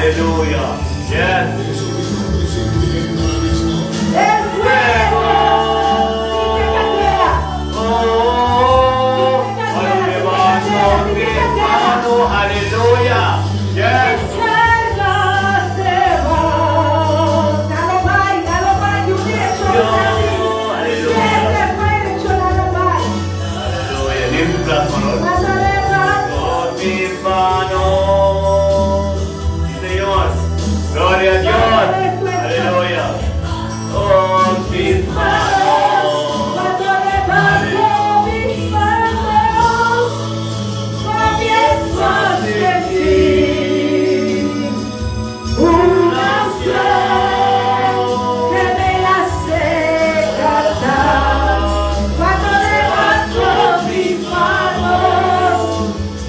Aleluya. Yes. El Fuego. fuego. Candela. Oh, cuando levanto mis manos. Aleluya. Yes. Carga se va. Dalo vai, dalo vai, di un direczione. Yo, aleluya. Siete direczione, dalo vai. Aleluya. Neem uw plaats van hoor. Cuando levanto Con mis manos. Sí, Señor. Gloria a Dios. Aleluya. Con mis manos. Cuando levanto mis manos, comienzo a sentir una unción que me hace cantar. Cuando levanto mis manos,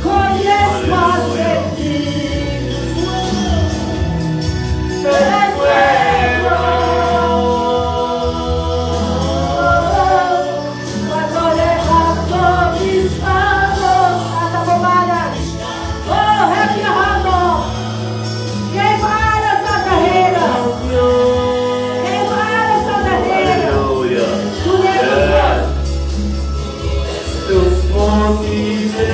comienzo a sentir el fuego. Cuando levanto mis manos, hasta bomana. Oh, heb je handen. Geef alles aan de Heer. Geef alles aan de Heer. Aleluya. Doe even Yes. Tu posible.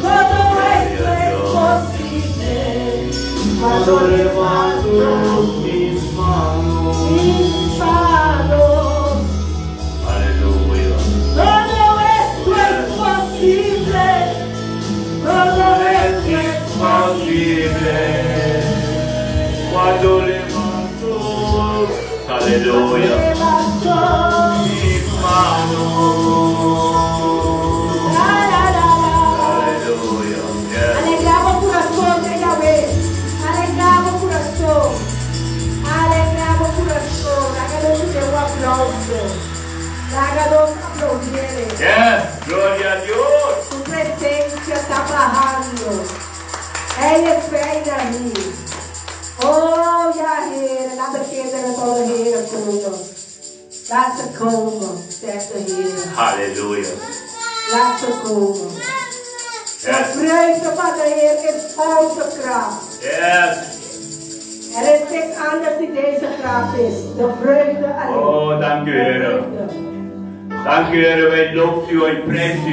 Todo esto es posible. Cuando Cuando levanto levanto mis manos. mis manos. Aleluya. Todo esto es posible. Todo esto es Posible. Cuando levanto. Aleluya. Levanto. Mis manos. La, la, la, la. Aleluya. Yes. Alegramos corazón de Yahvé. Alegramos corazón. Alegramos corazón. Háganos un aplauso. Háganos aplaudir. Yes. Gloria a Dios. Su presencia está bajando. Hij is bijna hier. Oh ja, Heer. Laat de kinderen tot de Heer komen. Laat ze komen, zegt de Heer. Aleluya. Laat ze komen. De Yes. vreugde van de Heer is onze kracht. Yes. Er is niks anders die deze kracht is. De vreugde alleen. Oh, dank u, De Heer. vreugde. Dank u, Heer. Wij loven u en prijzen u.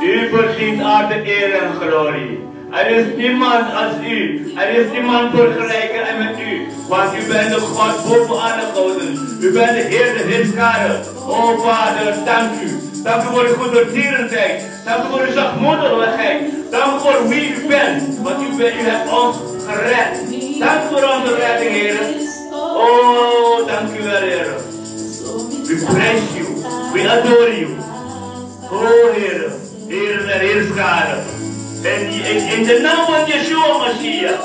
U verdient al de eer en glorie. Er is niemand als u. Er is niemand vergelijken en met u. Want u bent de God boven alle goden. U bent de Heer de Heerscharen. O Vader, dank u. Dank u voor uw goedertierenheid. Dank u voor uw zachtmoedigheid. Dank u voor wie u bent. Want u, bent, u hebt ons gered. Dank voor onze redding, Heer. Oh, dank u wel, Heer. We praise you. We adore you. Oh, Heer. Heer der Heerscharen. En in de naam van Yeshua Mashiach.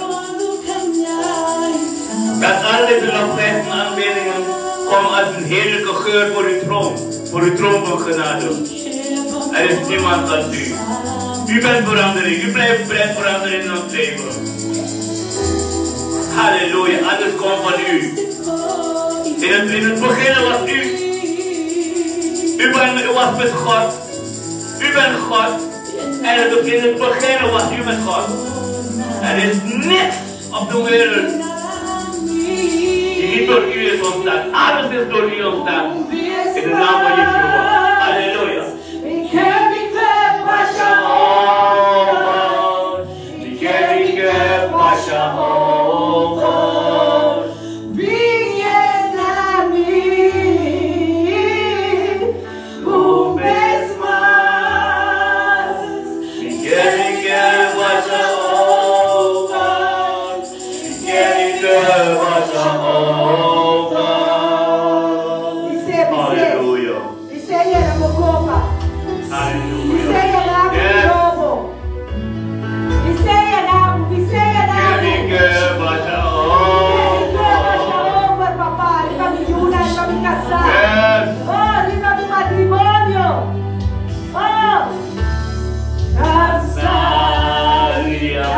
Dat al deze lofprijzen en aanbiddingen komen als een heerlijke geur voor uw troon. Voor uw troon van genade. Er is niemand als u. U bent verandering. U blijft veranderen in ons leven. Halleluja. Alles komt van u. In het begin was u. U was met God. U bent God. En in het begin was u met God. Er is niks op de wereld die niet door u is ontstaan. Alles is door u ontstaan. In de naam van Yeshua. Halleluja. Ik heb ik heb Pasha. Oh, ik heb ik heb Pasha. Oh, oh. Viene a mí un vez más. Ik heb ik heb Pasha. Oh, oh. Ik heb ik heb Pasha. Oh, oh. Dice, dice, Halleluja. dice ella mokopa. Halleluja. Dice ella Yes. lobo. Dice ella, dice ella. Ik heb Pasha. Oh, oh. Papá, riba mi yuna, riba mi casa. Yes. Oh, riba mi matrimonio. Oh. Cansa. Salia,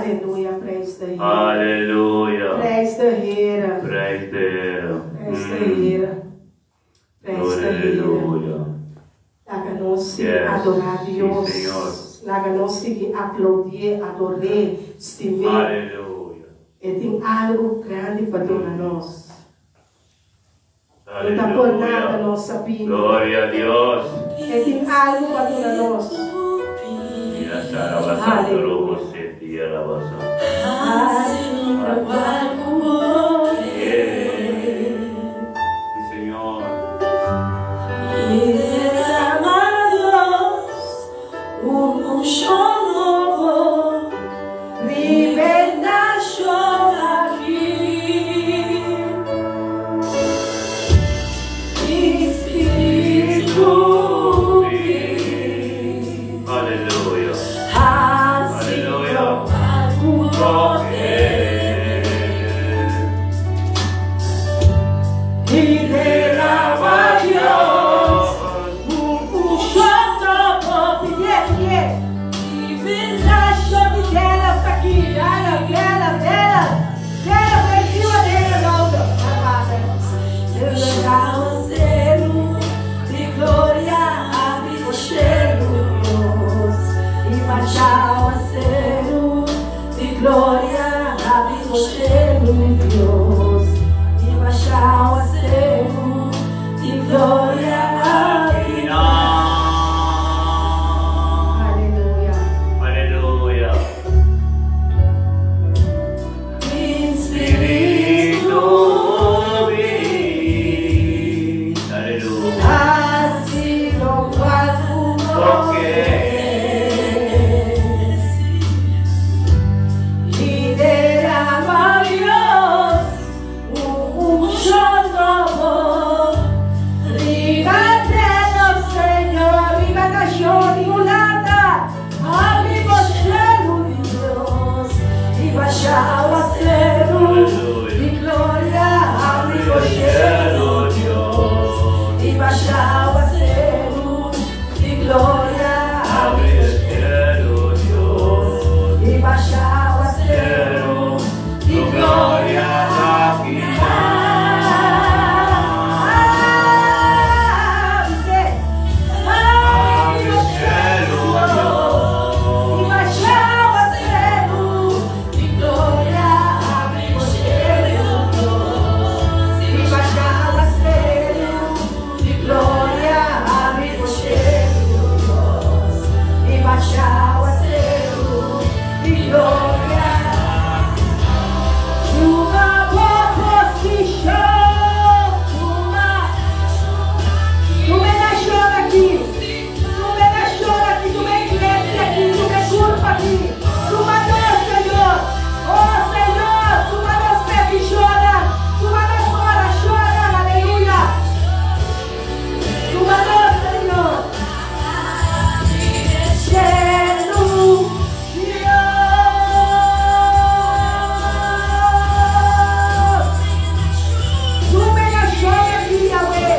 Halleluja, prijs de Heer. Halleluja. Prijs de Heer. Prijs de Heer. Prijs de Heer. Prijs de Heer. Halleluja. Laga nos sigui Yes. adorá Sí, Dios. Señor. Laga nos sigui aplaudí, ador'é, stim'é. Halleluja. E tin algu grandi pa duna nos. No ta por nada Halleluja. nos a bini. Gloria a Dios. E tin algu pa duna nos. Mira, Sara, vas a Sí, Señor. Riba e nashon aki. Sí. Aleluya. Aleluya. I derama Dios un unshon nobo. Pidié, pidié. Nashon di Delft aki. Delft, Delft, Delft. Delft, heeft niemand Heer nodig. Maar Vader. Gloria Dios, y y gloria Aleluya. Aleluya. Espíritu Aleluya. Ha sido cual Y derrama Dios un unshon nobo. Riba Delft, Señor, riba nashon di Hulanda. Habri bo shelu Dios i basha awaseru di gloria. Habri bo shelu Dios i basha awaseru di gloria. Habri bo shelu Dios i basha awaseru di gloria. Ah, dice. Habri bo shelu Dios I basha awaseru. Di gloria, habri bo shelu Dios I basha awaseru. Di gloria, habri bo shelu Dios I basha awaseru di gloria. Tuma bo posishon. Tuma e nashon aki. Tuma e nashon aki. Tuma e iglesia aki. Tuma e kurpa aki. Tuma nos, Señor. Oh, Señor. Tuma nos petishonnan. Tuma nos orashonnan. Aleluya. Tuma nos, Señor. Shelu Dios. Tuma e nashon aki, Yahweh.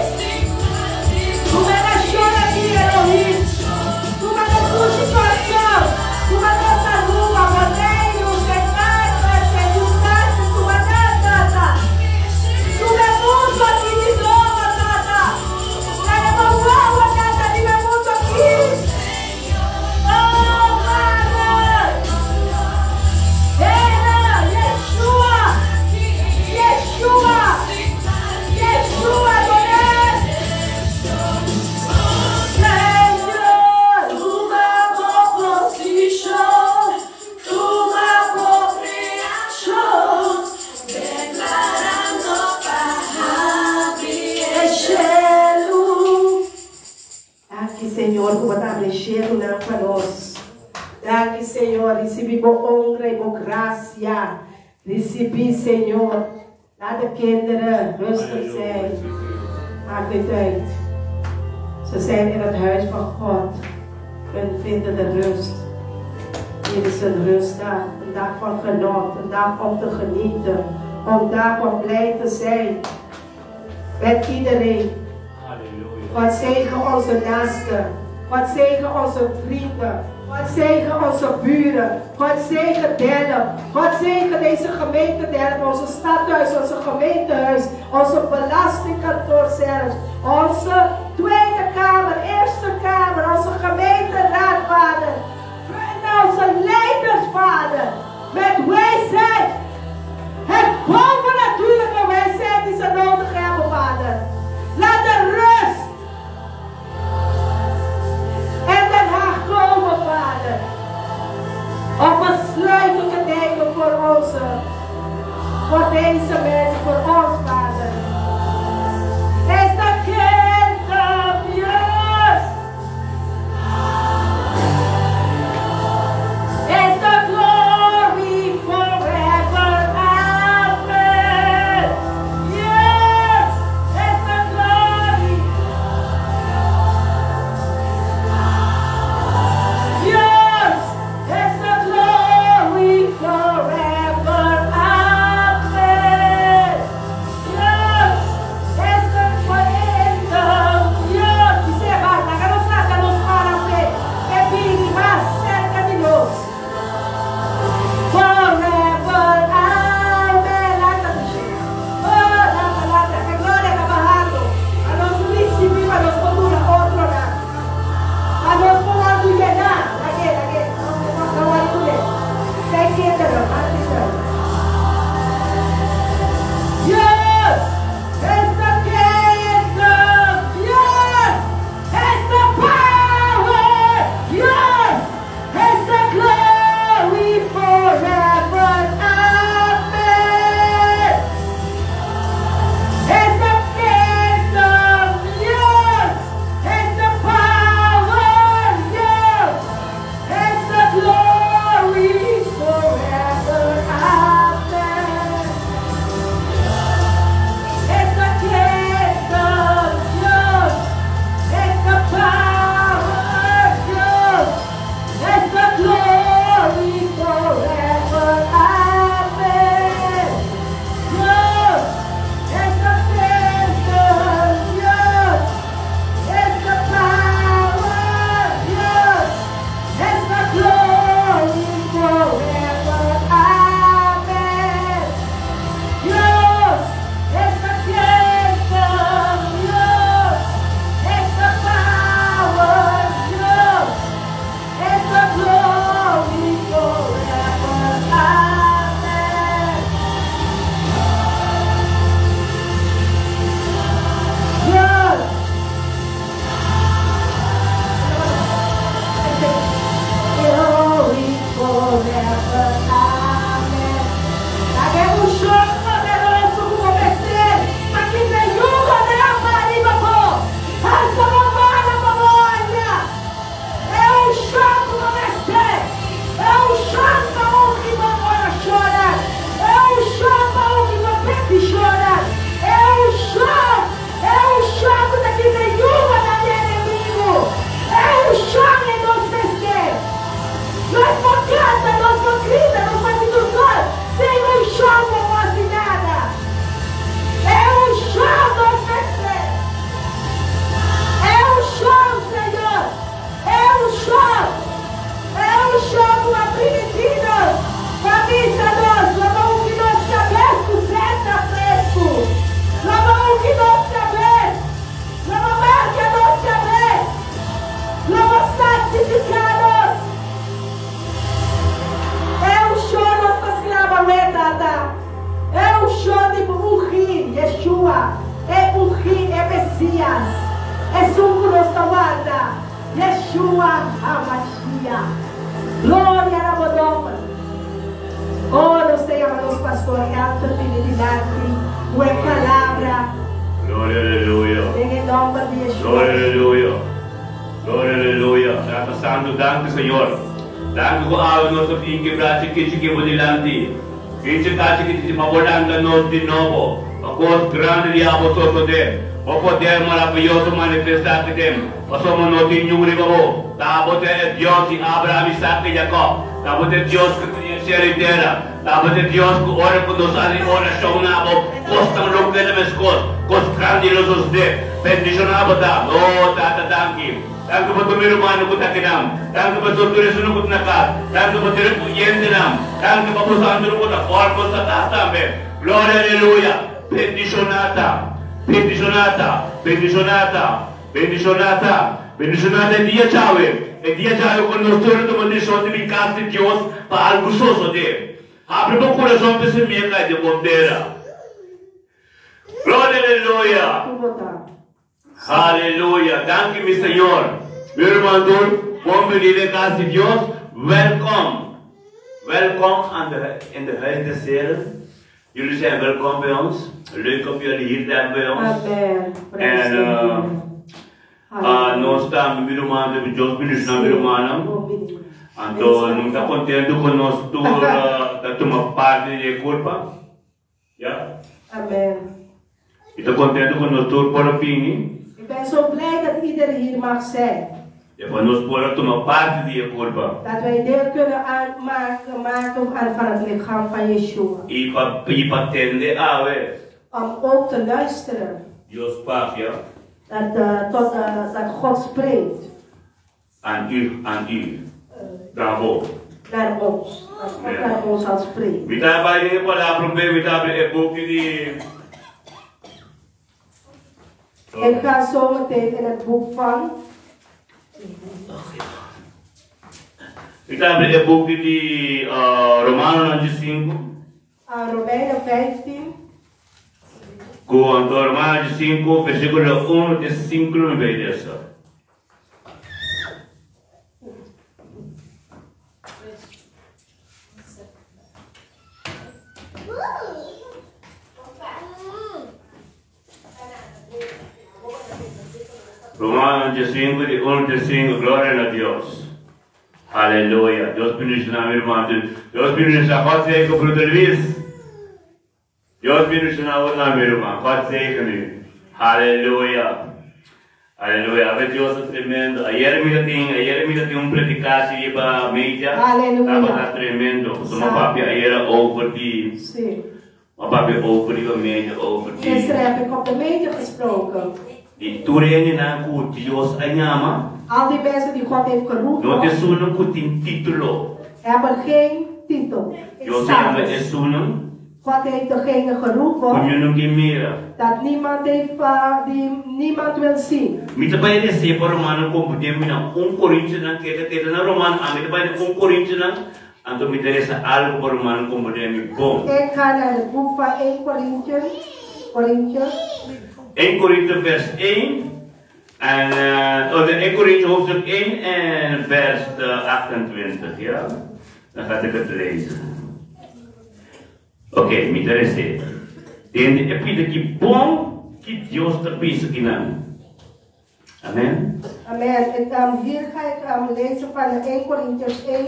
Tuma e nashon aki, Elohim. Tuma nos dushi Kòrsou. Tuma nos Aruba, Boneiru, Sint Maarten, Sint Eustatius, tuma nan, Tata. Tuma e mundu aki di nobo, Tata. Laga bo wowo, Tata, riba e mundu aki. Oh, Vader. Heer, Yeshua. Yeshua. Yeshua, Adonai. Señor. Tuma bo posishon, tuma bo kreashon, deklarando pa habri e shelu. Danki, Señor, ku Bo ta habri shelunan pa nos. Danki, Señor, risibí bo honra i bo grasia. Risibí, Señor. Laat de kinderen rustig zijn. Maakt niet uit. Ze zijn in het huis van God. Hun vinden de rust. Hier is een rustdag. Een dag van genot. Een dag om te genieten. Een dag om blij te zijn. Met iedereen. Halleluja. God zegen onze naasten. God zegen onze vrienden. God zegen onze buren. God zegen Delft. God zegen deze gemeente Delft, onze stadhuis, onze gemeentehuis, onze belastingkantoor zelfs, onze Tweede Kamer, Eerste Kamer, onze gemeenteraad, Vader. En onze leiders, Vader. Met wijsheid. Het bovennatuurlijke wijsheid die ze nodig hebben, Vader. Laat de rust en Den Haag komen, Vader. Om besluiten te nemen voor onze, voor deze mensen, voor ons, Vader. Is the kingdom yours? Is the glory forever? Amen. Yes, is the glory. Yours is the glory forever. Amen. Yours is the kingdom. Yours. Dice, laga nos para fe. E bini mas serka di nos. Forever. Amen. Lanta, Michelle. Oh, lanta, lanta. E gloria ta bahando. Pa nos risibí, pa nos por duna otro nan. Pa nos por wòrdu yená. Lag'é, lag'é. No, no, no wòrdu kuné. Zijn kinderen, maar kinderen. Yours is the kingdom. Yours is the power. Yours is the glory forever. Amen. Is the kingdom yours? Is the power yours? Is the glory forever? Amen. Is the kingdom yours? Is the power yours? Is the glory forever? Amen. Yours is the kingdom, yours is the power, yours is the glory forever. Amen. Yours is the kingdom, yours is the power, yours is the glory forever. Amen. Yours. Glory forever. Amen. Laga un shòk poderoso ku bo mester pa kita e yugo di bo. Alsa bo man pa bo anda. E un shòk ku bo mester. E un shòk pa ungi bo orashon. E un shòk pa ungi bo petishon. E un shòk. E un shòk ku ta kita e yugo di enemigu. E un shòk ku nos mester. Nos por kanta, nos por grita, nos por hasi tur Sin un shòk no por hasi nada. E un shòk nos mester. E un shòk, Señor. E un shòk. E un shòk ku a primintí nos. Pa bisa nos, lo bo ungi nos kabes ku zeta fresku. Lo bo ungi nos kabes. Lo bo marka nos kabes. Lo bo santifiká nos. E un shòk nos ta sklama Tata. E un shòk di ungi Yeshua. E ungi e Mesias. Esun ku nos ta warda. Yeshua HaMashiach. Gloria na bo nòmber. Oh, nos ta yama nos pastor Elton bini dilanti ku e palabra. Gloria, aleluya. Den nòmber di Yeshua. Gloria, aleluya. Gloria, aleluya. Tata Santu, danki, Señor. Danki ku awe nos a bin kibrá chikí chikí bo dilanti. Bin chiká chikí chikí pa bo lanta nos di nobo. Pa kos grandi di abo sosodé. Bo poder maravioso manifestá aki den. Pasobra no tin niun riba bo. Ta bo ta e Dios di Abraham, Isaac i Jacob. Ta bo ta e Dios ku kria shelu i tera. Ta bo ta e Dios ku ora ku nos hasi orashon na bo, kosnan lo keda meskos, kos grandi lo sosodé. Bendishoná bo ta. O Tata, danki. Danki pa tur mi rumannan ku ta akinan. Danki pa tur tur esunnan ku ta na kas. Danki pa tur e oyentenan. Danki pa boso antonan ku ta fòrma boso kas tambe. Gloria aleluya. Bendishoná ta. Bendishoná ta. Bendishoná ta. Bendishoná ta. Bendishoná ta e dia djawe. E dia djawe ku nos tur a tuma desishon di bin kas di Dios pa algu sosodé. Habri bo kurason pa e simia kai den bon tera. Gloria aleluya. Aleluya danki mi Señor. Mi ruman tur bon bini den cas di Dios welkom welkom aan de in de huis des Heren jullie zijn welkom bij ons leuk om jullie hier te hebben bij ons Amen. Prijs en de Heer. uh, nos ta mi ruman de Dios bendicioná mi rumannan Bon bini. anto nos ta contento cu nos tur uh, ta tuma parti di e curpa. Ja. Amen. Mi ta kontentu ku nos tur por a bini. Ik ben zo blij dat ieder hier mag zijn. I pa nos por a tuma parti di e kurpa. Dat wij deel kunnen aan maken maken aan van het lichaam van Yeshua. I pa i pa tende awe. Om ook te luisteren. Dios papia. Dat tot dat God spreekt. Aan u, aan u. Bravo. Naar ons. Dat God naar ons zal spreken. Mi ta bai den e palabra un be, mi ta abri e buki di. Ik ga zo meteen in het boek van. Mi ta abri e buki di Romanonan diesinku. Romeinen 15. Ku anto Romanonan diesinku, versíkulo unu te sinku lo mi bai lesa. Romanos 5, di 1 te 5, gloria na Dios. Aleluya. Dios bendiciona mi hermano. Dios bendiciona. God zegen broeder Luis. Dios bendiciona bo tambe ruman. God zegen u. Haleluya. Aleluya. Awe Dios ta tremendo. Ayer mi ta tin, ayer mi ta tin un predicatie riba media. Aleluya. Tabata tremendo. Pasobra Sa. mi papia ayer over di, Sí. mi papia over riba media over di. Gisteren heb ik op de media gesproken. Di tur hendenan ku Dios a yama. Al die mensen die God heeft geroepen. No ta esunnan ku tin titulo. Hebben geen titel. Geen Dios a yama status. esunnan. God heeft degene geroepen. Ku niun no ke mira. Dat niemand heeft, die niemand wil zien. Mi ta bai resé pa Romanan komprendé mi na un Korintionan keda keda na Romanan ami ta bai na un Korintionan anto mi ta resa algu pa Romanan komprendé mi bon. Ik ga naar het boek van 1 Corinthians, Corinthians. 1 Korintio vers 1 en oh, de 1 Korintio hoofdstuk 1 en vers 28, ja? Dan ga ik het lezen. Oké, okay, mi ta resé. Tende e pida ki bon ki Dios ta bisa ki nan. Amen. Amen. Ik, um, hier ga ik um, lezen van 1 Corinthians 1,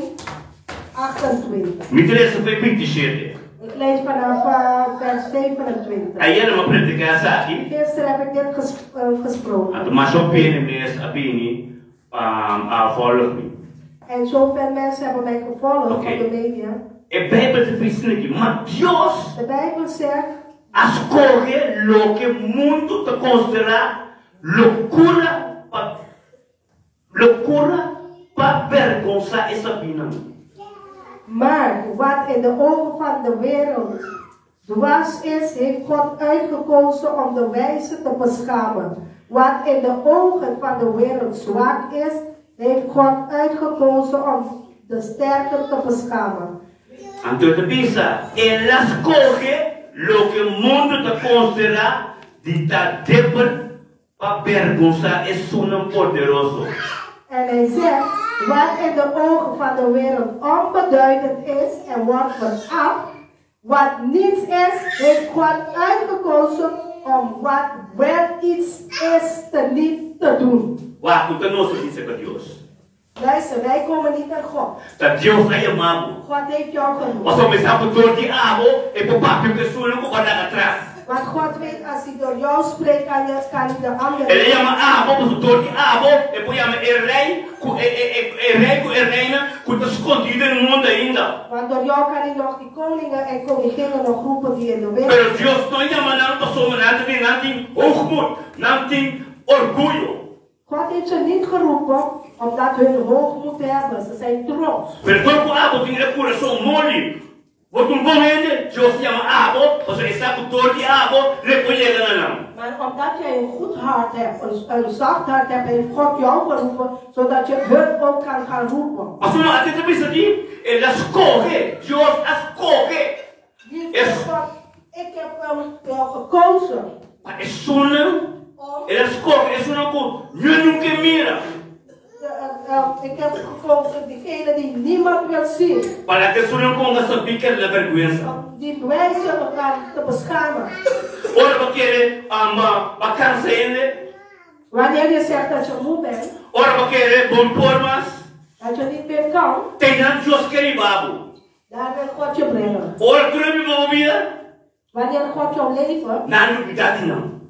28. Mi ta lesa pa e 27. Ik lees vanaf uh, vers 27. Ayera m'a prediká esaki. Gisteren heb ik dit ges uh, gesproken. Anto masha hopi hende mes a bini a volg mi. En zoveel mensen hebben mij gevolgd Oké. op de media. E Bijbel ta bisa aki, Ma Dios De Bijbel zegt. a skohe loke mundu ta konsiderá lokura pa Lokura pa bergonsá e sabinan. Maar wat in de ogen van de wereld dwaas is, heeft God uitgekozen om de wijzen te beschamen. Wat in de ogen van de wereld zwak is, heeft God uitgekozen om de sterken te beschamen. Anto e ta bisa, El a skohe loke mundu ta konsiderá di ta debel Pa bergonsá esunnan poderoso. En hij zegt, Wat in de ogen van de wereld onbeduidend is en wordt veracht, wat niets is, heeft God uitgekozen om wat wel iets is te niet te doen. Wak, no ta nos ta bisa pa Dios. Luister, wij komen niet naar God. Ta Dios a yama bo. God heeft jou geroepen. Pasobra mi sa ku dor di abo e por papia ku esunnan ku a laga atras. Want God weet als hij door jou spreekt kan je kan hij de anderen. El a yama abo pasobra dor di abo e por yama e rei ku e e e rei ku e reina ku ta skondí den mundu ainda. Want door jou kan hij nog die koningen en koninginnen nog roepen die in de wereld. Pero Dios no a yama nan pasobra nan ta bin nan tin hoogmoed, nan tin orguyo. God heeft ze niet geroepen omdat hun hoogmoed hebben. Ze zijn trots. Pero dor ku abo tin e kurason moli, bo ta un bon hende, Dios yama abo, pasobra e sa ku dor di abo lo e por yega na nan. Maar omdat jij een goed hart hebt, een zacht hart hebt, heeft God jou geroepen, zodat je hun ook kan gaan roepen. Pasobra no ate ta bisa di, El a skohe, Dios a skohe. Hier zegt God, ik heb jou gekozen. Pa esunnan, El a skohe esunnan ku niun nunka e mira. Ik heb gekozen diegene die niemand wil zien. Pa laga esunnan ku a sabí keda na bèrgwensa. Om die wijze elkaar te beschamen. Ora bo kere ba kansa hende. Wanneer je zegt dat je moe bent. Ora bo kere bo no por mas. Dat je niet meer kan. Te nan Dios kere hiba bo. Daar wil God je brengen. Ora tur a biba bo bida. Wanneer God jouw leven. Nan lubida di nan.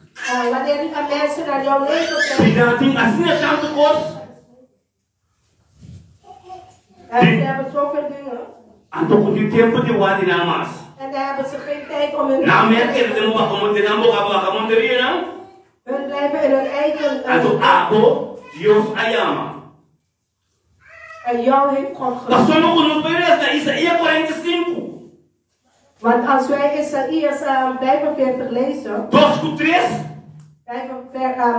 Wanneer mensen naar jouw leven kijken. Di nan tin asina tantu kos. En ze hebben zoveel dingen. Anto ku tin tempu di wak di nan mas. En dan hebben ze geen tijd om hun. Nan mea keda den wakamonte nan boka wakamonteria nan. Hun blijven in hun eigen. Anto abo Dios a yama. En jou heeft God geroepen. Pasobra ku nos bai resa Isaías 45. Want als wij Isaías 45 lezen. Dos ku tres.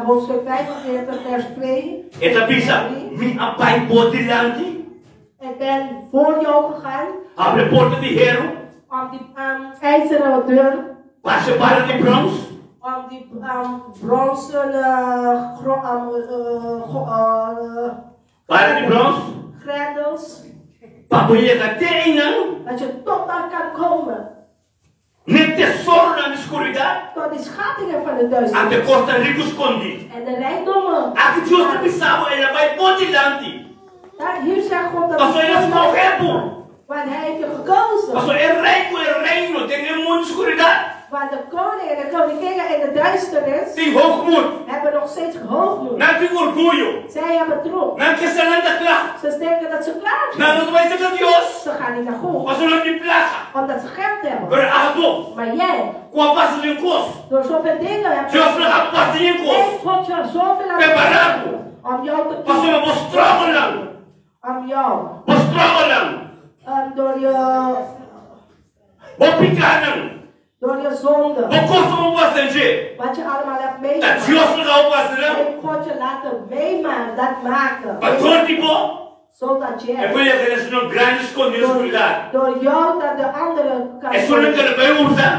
Hoofdstuk 45 vers 2. E ta bisa, Mi a bai bo dilanti. Ik ben voor jou gegaan. Habri porta di heru. Om die ijzeren deur. Basha bara di brons. Om die bronzen Bara di brons. Grendels. Pa bo yega te einan. Dat je tot daar kan komen. N'e tesoronan di skuridat. Tot die schattingen van de duisternis. Ante kosnan riku skondi. En de rijkdommen. Aki Dios ta bisa bo, el a bai bo dilanti. Daar, hier zegt God dat. Pasobra el a skohe bo. Want hij heeft je gekozen. Pasobra e rei ku e reino den e mundu skuridat. Want de koning en de koninginnen in de duisternis. Tin hoogmoed. Hebben nog steeds hoogmoed. Nan tin orguyo. Zij hebben trots. Nan ke sa nan ta kla. Ze denken dat ze klaar zijn. Nan no ta bai serka Dios. Ze gaan niet naar God. Pasobra nan tin plaka. Omdat ze geld hebben. Pero abo. Maar jij. Ku a pasa den kos. Door zoveel dingen heb je. Dios lo a pasa den kos. Heeft God je zoveel laten Prepara bo. Om jou te Pasobra bo struggle-nan. Om jou. Bo struggle-nan. Door je. Bo pikanan. Door je zonde. Bo kos ku bo pasa den dje. Wat je allemaal hebt meegemaakt. Ta Dios lo laga bo pasa nan. Heeft God je laten meemaken, dat maken. Pa dor di bo. Zodat jij. E por yega na esunnan grandi skondi den skuridat. Door jou dat de anderen kan. Esunnan ku lo bai usa.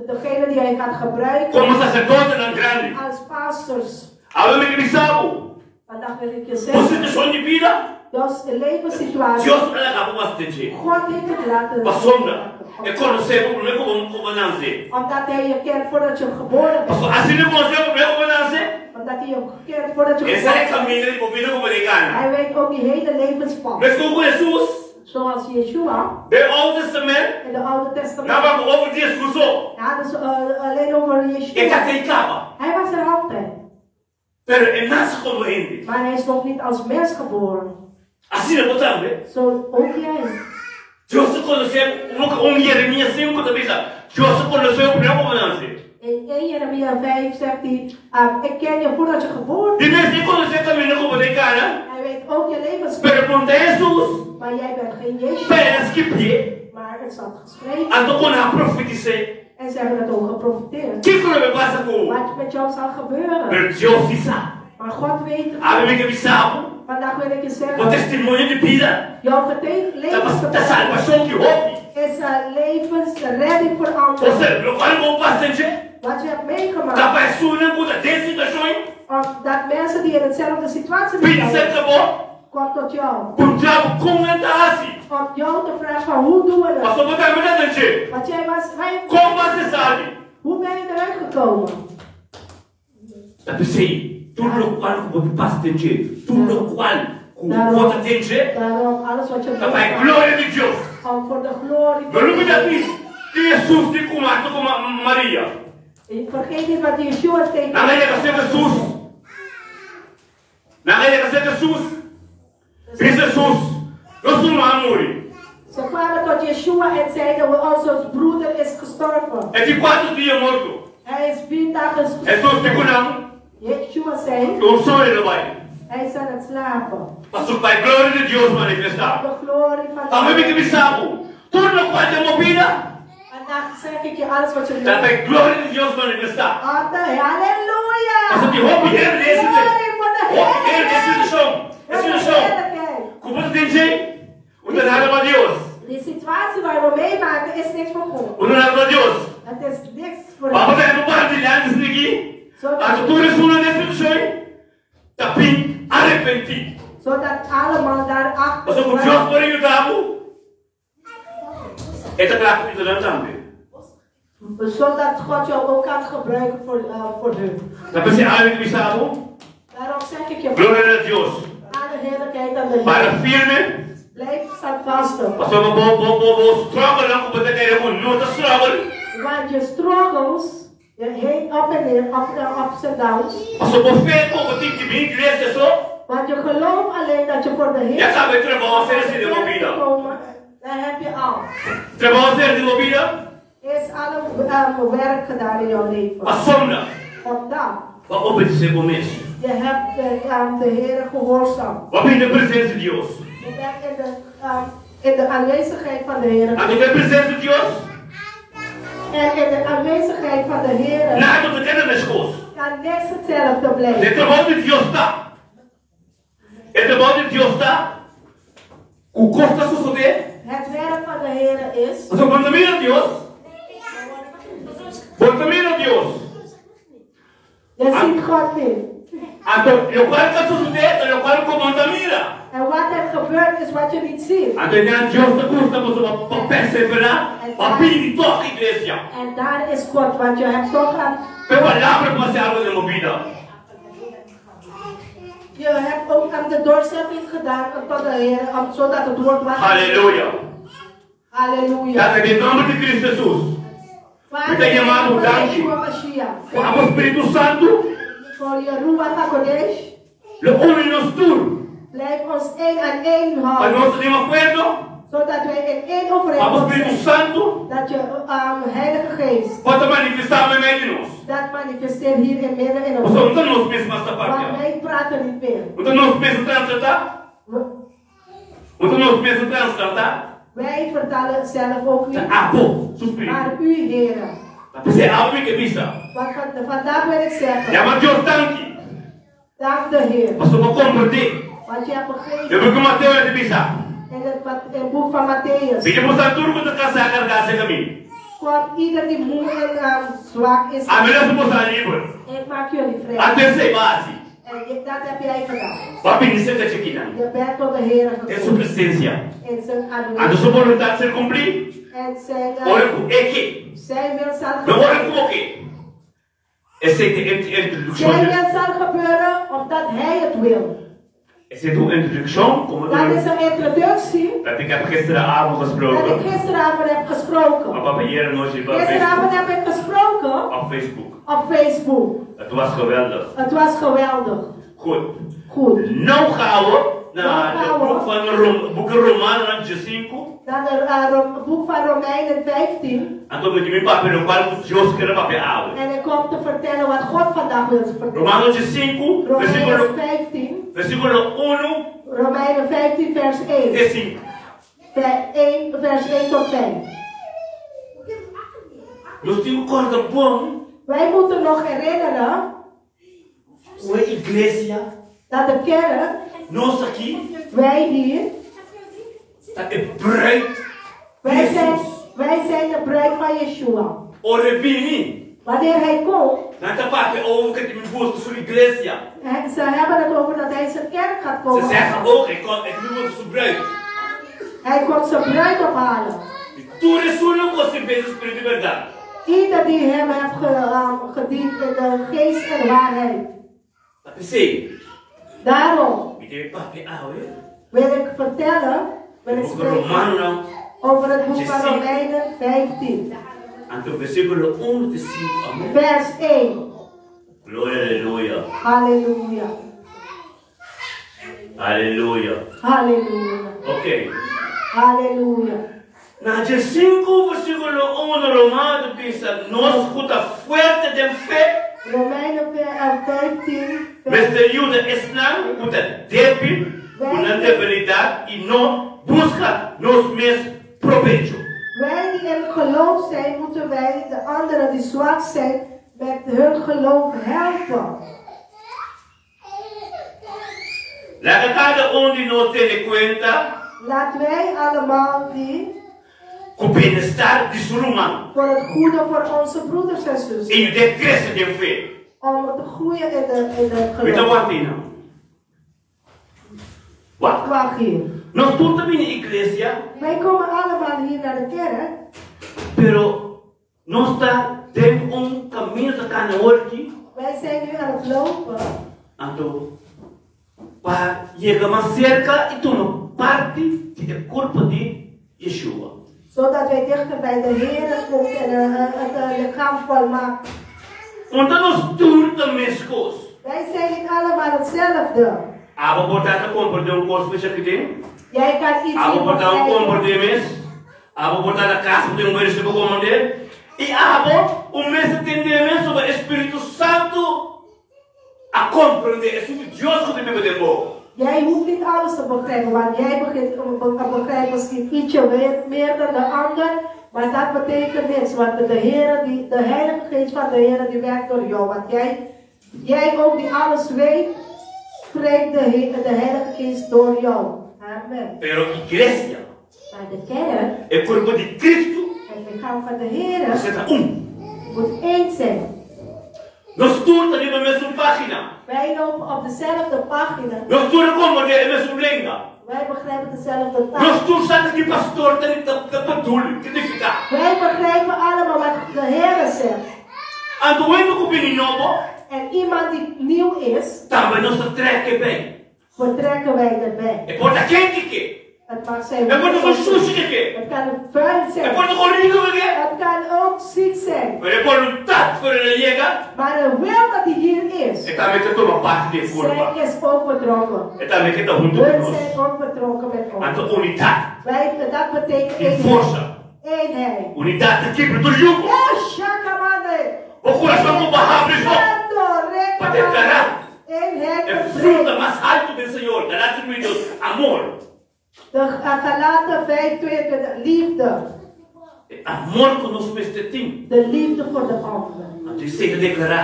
Degene die hij gaat gebruiken. Komo saserdotenan grandi. Als pastors. Awe mi ke bisa bo. Vandaag wil ik je Bo zeggen. situashon di bida. Jos levenssituatie. Dios a laga bo basta dje. God heeft het laten. Pasobra e konosé bo promé ku bo bo nanse. Omdat hij je kent voordat je geboren bent. Pasobra asina e konosé bo promé ku bo nanse. Omdat hij je kent voordat je E sa geboren e kaminda di bo bida ku bo den gana. Hij weet ook die hele levenspad. Meskos ku Hesus. Zoals Yeshua. Den Oude Testament. In de Oude Testament. Nan papia over di Hesus so. Hadden ze alleen over Yeshua. E ta tei kaba. Hij was er altijd. Pero e nase komo hende. Maar hij is nog niet als mens geboren. Asina bo tambe. Zo ook jij. Dios ta konosé bo ku un Jeremias sinku ta bisa, Dios ta konosé bo promé ku bo nase. In 1 Jeremia 5 zegt hij, ik ken je voordat je geboren Di mes e konosé kaminda ku bo den kana. Hij weet ook je levenspad. Pero bo no ta Hesus. Maar jij bent geen Yeshua. Pero el a skibié. Maar het staat geschreven. Anto kon a profetisé. En ze hebben het ook geprofiteerd. Kiko lo bai pasa ku bo? Wat met jou zal gebeuren. Pero Dios si sa. Maar God weet het. Awe mi ke bisa bo. Vandaag wil ik je zeggen. Bo testimonio di bida. Jouw getuige Ta pas ta salbashon di hopi. Is een levensredding voor anderen. Osea, lokual ku bo pasa den dje. Wat je hebt meegemaakt. Ta pa esunnan ku ta den situashon. Of dat mensen die in hetzelfde situatie Bini zijn. serka bo. Komt tot jou. Puntra bo kon nan ta hasi. Om jou te vragen van hoe doen we dat? Pasobra bo tambe ta den dje. Want jij was, wij, Kon bo hasi sabi? Hoe ben je eruit gekomen? Ta p'esei, tur lokual ku bo ta pasa den dje, tur lokual ku bo ta den dje, Daarom, alles wat je ta pa e gloria di Dios. Om voor de glorie No lubida bis ki Hesus di ku Marta ku Maria. Vergeet niet wat Yeshua tegen Nan a yega serka Hesus. Nan a yega serka Hesus. Bisa Hesus, Nos ruman a muri. Ze kwamen tot Yeshua en zeiden, onze broeder is gestorven. E tin kuater dia morto. Hij is vier dagen gestorven. Hesus di ku nan. Yeshua zei, Un soño lo bai. hij is aan het slapen. Pasobra pa e gloria di Dios manifestá. De glorie van de Tambe mi ke Heer. bisa bo, tur lokual den bo bida Vandaag zeg ik je alles wat je ta wil. pa e gloria di Dios manifestá. Ate, halleluja! Pasobra tin hopi hende den e Glorie voor de hopi hende den e Heer! situashon, e Voor de situashon heerlijkheid. ku bo ta den dje, un ta nada pa Dios. Die situatie waar we meemaken is niks voor God. Un ta nada pa Dios. Het is niks voor Pa bo hem. ta hende para dilanti esaki, Zodat, anto tur esunnan den e situashon ta bin arepentí. zodat allemaal daarachter Pasobra ku Dios por a yuda bo, e ta kla ku yuda nan tambe. Zodat God jou ook kan gebruiken voor, voor hun. Ta p'esei awe mi bisa bo, Daarom zeg ik je, gloria na Dios. alle heerlijkheid aan de Heer. Para firme, Blijf standvastig. pasobra bo bo bo bo struggle-nan ku bo ta kere ku no ta struggle. Want je struggles, je heen op en neer, up, ups en downs. Pasobra bo fe ku bo tin di bin iglesia so, Want je gelooft alleen dat je voor de Heer ya kaba e trabou a ser hasi den bo bida. komen, dan heb je al. Trabou a ser hasi den bo bida? Is alle werk gedaan in jouw leven. Pasobra Omdat bo a obedesé bo mes. je hebt de Heer gehoorzaamd. Bo a bini den presensia di Dios. Je bent in de, in de aanwezigheid van de Heer. Anto den presensia di Dios, En in de aanwezigheid van de Heer nada no ta keda meskos. kan niks hetzelfde E blijven. trabou di Dios ta. E trabou di Dios ta ku kos ta sosodé. Het werk van de Heer is. Pasobra bo no ta mira Dios. Bo no ta mira Dios. Je ziet God niet. Anto lokual ta sosodé ta lokual ku bo no ta mira. En wat er gebeurt is wat je niet ziet. Anto einan Dios ta gusta pasobra pa perseverá, pa bini tòg iglesia. En daar is God, want je hebt toch aan. P'e palabra por hasi algu den bo bida. Je hebt ook aan de doorzetting gedaan tot de Heer, om, zodat het woord waar. Aleluya! Halleluja. Tata, den nòmber di Cristo Hesus, mi ta yama bo danki Yeshua Mashiach. ku abo Spiritu Santu Voor je Ruach HaKodesh. lo uni nos tur Blijf ons één aan één pa houden. nos ta den un akuerdo, Zodat wij in één pa abo overeenkomst Spiritu zijn. Santu Dat je Heilige Geest por ta manifestá meimei di nos. dat manifesteert hier in midden in ons. Pasobra no ta nos mes mas ta Want papia. wij praten niet meer. No ta nos mes ta translata. No ta nos mes ta translata. Wij vertalen zelf ook niet. Ta abo su Spiritu. Maar u, Heren. Ta p'esei awe mi ke bisa. Want van, vandaag wil ik zeggen. Yama Dios danki. Dank de Heer. Pasobra bo komprendé. Want je hebt begrepen. E buku Mateo e ta bisa. In het, in het boek van Mattheüs. Bini boso tur ku ta kansá kargá serka mi. Kom ieder die moe en zwak is. Ami lo hasi boso liber. Ik maak jullie vrij. Anto esei bo a hasi. En dat heb jij gedaan. Bo a bini serka chikinan. Je bent tot de Heer Den su gekomen. presensia. In zijn Anto aanwezigheid. su boluntat ser kumplí. En zijn, Ora ku e ke. zijn wil zal No ora gebeuren. ku bo ke. Esei ta e introdukshon. Zijn wil zal gebeuren omdat hij het wil. Esei ta un introdukshon komo Dat is een introductie. Dat ik heb gisteravond Dat gesproken. ik gisteravond heb gesproken. Maar papa hier nog op Gisteravond Facebook. heb ik gesproken. Op Facebook. Op Facebook. Het was geweldig. Het was geweldig. Goed. Goed. Nou gaan we naar Nou het gaan we. boek van Rom, boek Romanen 5. Dan het boek van Romeinen 15. En toen moet je mijn papa nog wel Dios quer papi awe. En ik kom te vertellen wat God vandaag wil vertellen. Romanen 5, Romeinen versículo, 15. versículo 1 Romeinen 15 vers 1. te 5. 1 vers 1 tot 5. Nos tin ku kòrda bon. Wij moeten nog herinneren. Ku e iglesia. Dat de kerk. Nos aki. Wij hier. Ta e bruid. Wij zijn, wij zijn de bruid van Yeshua. Ora e bini. Wanneer hij komt. Nan ta papia over ku e ta buska su iglesia. Ze hebben het over dat hij zijn kerk gaat komen. Ze zeggen ook, ik kom, ik nu zijn bruid. Hij komt zijn bruid ophalen. Tur esun ku a sirbié den spiritu i bèrdat. Ieder die hem heeft gediend in de geest en waarheid. Ta p'esei. Daarom. Mi ke papia awe. Wil ik vertellen, wil ik spreken over het boek van Romeinen 15. Anto versíkulo 1 te 5, amen. Vers 1. Gloria, aleluya. Halleluja. Aleluya. Halleluja. Oké. Halleluja. Na 5 versíkulo 1 Romano ta bisa, nos ku ta fuerte den fe. Romeinen 15 mester yuda esnan ku ta débil ku nan debilidat i no buska nos mes probecho. Wij die in geloof zijn, moeten wij de anderen die zwak zijn met hun geloof helpen. Laga kada un di nos tene kuenta. Laat wij allemaal die. Ku bienestar di su ruman. Voor het goede voor onze broeders en zusters. I yud'é krese den fe. Om te groeien in de in de Mi ta geloof. wak ei nan. Wak. Wak hier. Nos tur ta bini iglesia. Wij komen allemaal hier naar de kerk. Pero nos ta den un kaminda ta kana awor aki. Wij zijn nu aan het lopen. Anto pa yega mas serka i tuma parti di e kurpo di Yeshua. Zodat wij dichter bij de Here komt en het lichaam volmaakt. Un ta nos tur ta meskos. Wij zijn niet allemaal hetzelfde. Abo por ta ta komprendé un kos special ki tin. Jij kan iets Abo niet por ta un begrijpen. komprendé mes. Abo por ta na kas bo tin un versíkulo komprendé. I abo un mester tendé mes soba e Spiritu Santu a komprendé esun di Dios ku ta biba den bo. Jij hoeft niet alles te begrijpen, want jij begint begrijpt misschien ietsje meer, meer dan de ander, maar dat betekent niks, want de Heere, die, de Heilige Geest van de Heere, die werkt door jou. Want jij, jij ook die alles weet, spreekt de, de Heilige Geest door jou. Amen. Pero iglesia, Maar de kerk, e kurpo di Kristu, het lichaam van de Heere, mester ta un. moet één zijn. Nos tur ta riba e mesun página. Wij lopen op dezelfde pagina. Nos tur a komprondé e mesun lenga. Wij begrijpen dezelfde taal. Nos tur sa ki pastor ta ta bedoel, ta nifiká. Wij begrijpen allemaal wat de Heere zegt. Anto hende ku bini nobo. En iemand die nieuw is. Tambe nos ta trek e bei. Betrekken wij erbij. E por ta kenti ke. Het mag zijn. E por ta kon sushi ke ke. Het kan vuil E zijn. por ta kon riku ke ke. Het kan ook ziek zijn. Pero e boluntat ku el a yega. Maar de wil dat hij hier is. E tambe ta tuma parti di e kurpa. Zij is ook betrokken. E tambe ke ta huntu ku Hun nos. zijn ook betrokken met ons. Anto unidat. Wij, dat betekent Tin eenheid. forsa. Eenheid. Unidat ta kibra tur yugo. Oh, shakamande. Bo kurason ku bo habri so. Santo, Pa deklará. Eenheid E verbreekt. fruta mas haltu den Señor. Galatia nuebe dos, Amor. De Galaten 5, 22, liefde. E amor ku nos mester tin. De liefde voor de ander. Anto esei ta deklará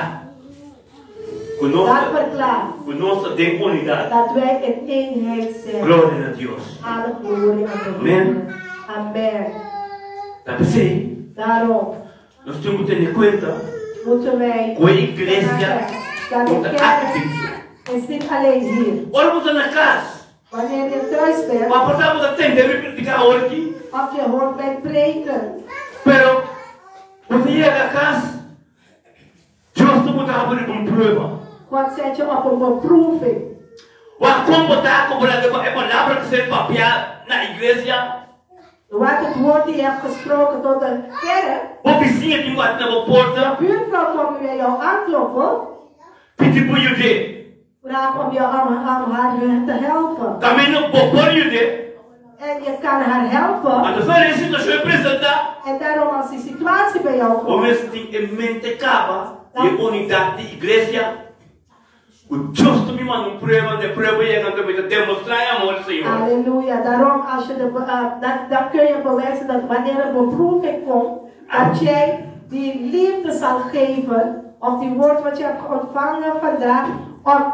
ku nos Dat verklaart ku nos ta den unidat. dat wij in eenheid zijn. Gloria na Dios. Alle glorie aan de Amen. Amen. Ta p'esei Daarom nos tin ku tene kuenta moeten wij ku e iglesia dat no de ta kerk aki. is niet alleen hier. Ora bo ta na kas. Wanneer je thuis bent. Bo por ta bo ta tende mi prediká awor aki. Of je hoort mij preken. Pero bo ta yega kas, Dios ta bota bo riba un prueba. God zet je op een beproeving. Wak kon bo ta ku bo laga e palabra ku ser papiá na iglesia. Wat het woord die je hebt gesproken tot de kerk. Bo bisiña tin bati na bo porta. De buurvrouw komt bij jou aankloppen. Pidi bo yud'é. Vraag om jou om, om haar te helpen. Kaminda bo por yud'é. En je kan haar helpen. Anto ora e situashon presentá. En daarom als die situatie bij jou Bo komt. mester tin e mente kaba di e unidat di iglesia. Ku Dios ta mi manda un prueba, anto e prueba yega anto mi ta demostrá e amor di Señor. Aleluia. Daarom als je de, uh, dat, dan kun je bewijzen dat wanneer een beproeving komt, dat jij die liefde zal geven, of die woord wat je hebt ontvangen vandaag, op